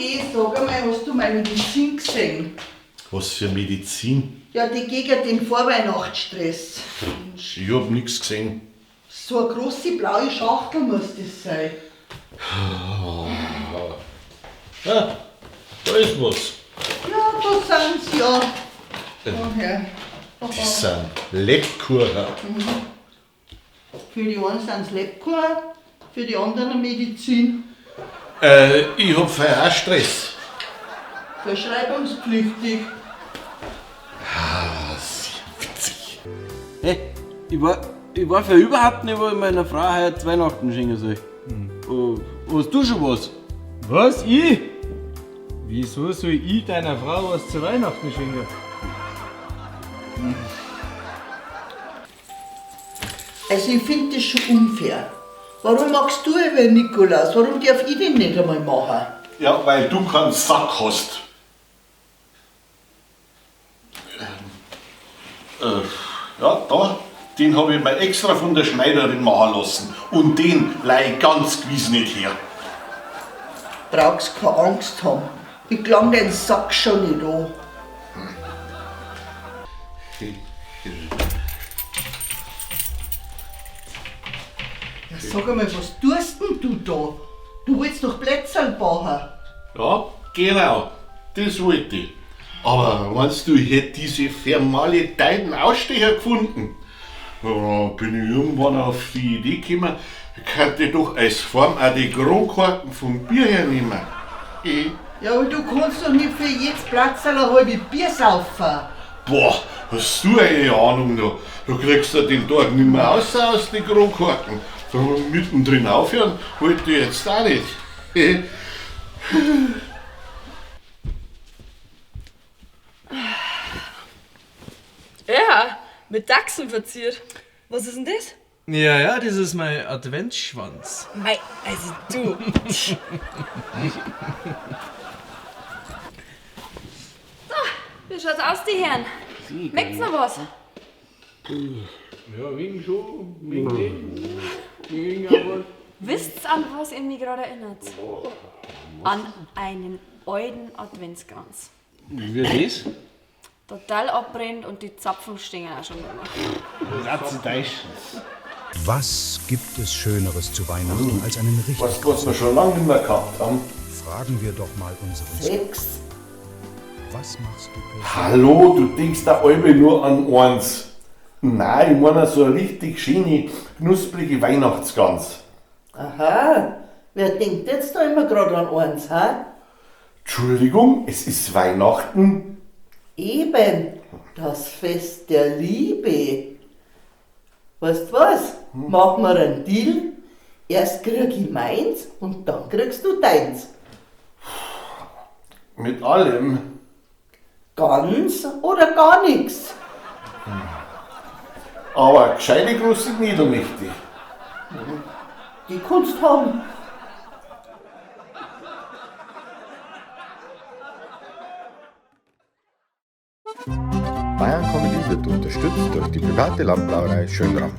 Andi, sag einmal, hast du meine Medizin gesehen? Was für Medizin? Ja, die gegen den Vorweihnachtsstress. Ich hab nix gesehen. So eine große blaue Schachtel muss das sein. Ah, da ist was. Ja, da sind sie ja. Daher. Das sind Lebkuchen. Für die einen sind es Lebkuchen, für die anderen Medizin. Ich hab vorher auch Stress. Verschreibungspflichtig. Ah, sehr witzig. Hey, ich weiß ja überhaupt nicht, was ich meiner Frau heute zu Weihnachten schenken soll. Oh, hast du schon was? Was? Ich? Wieso soll ich deiner Frau was zu Weihnachten schenken? Also ich finde das schon unfair. Warum magst du über Nikolaus? Warum darf ich den nicht einmal machen? Ja, weil du keinen Sack hast. Ja, da, den habe ich mir extra von der Schneiderin machen lassen. Und den leih ich ganz gewiss nicht her. Brauchst keine Angst haben. Ich klang den Sack schon nicht an. Ja, sag einmal, was tust denn du da? Du willst doch Plätzerl bauen. Ja, genau, das wollte ich. Aber meinst du, ich hätte diese vermaledeiten Ausstecher gefunden? Da bin ich irgendwann auf die Idee gekommen, ich könnte doch als Form auch die Kronkorken vom Bier hernehmen. Ich? Ja, aber du kannst doch nicht für jedes Platzerl ein halbes Bier saufen. Boah, hast du eine Ahnung da? Du kriegst ja den Tag nicht mehr raus aus den Kronkorken. Da mittendrin aufhören, wollte ich jetzt auch nicht. Ja, mit Dachsen verziert. Was ist denn das? Ja, ja, das ist mein Adventsschwanz. Mei, also du. So, wie schaut's aus, die Herren? Schmeckt's noch was? Ja, wegen schon, wegen dem. Wegen auch was. Wisst's, an was ihr mich gerade erinnert? An einen alten Adventskranz. Wie das? Total abbrennt und die Zapfen stehen auch schon nicht mehr. Was gibt es Schöneres zu Weihnachten als einen richtig Was, was wir schon lange nicht mehr gehabt haben. Fragen wir doch mal unseren Sex. Was machst du persönlich? Hallo, du denkst da alle nur an eins. Nein, ich meine so eine richtig schöne, knusprige Weihnachtsgans. Aha, wer denkt jetzt da immer gerade an eins, hä? Entschuldigung, es ist Weihnachten. Eben, das Fest der Liebe. Weißt was? Machen wir einen Deal. Erst krieg ich meins und dann kriegst du deins. Mit allem. Ganz oder gar nichts. Aber gescheite große Knödel möchte ich. Die kannst haben. Bayern Comedy wird unterstützt durch die private Landbrauerei Schönram.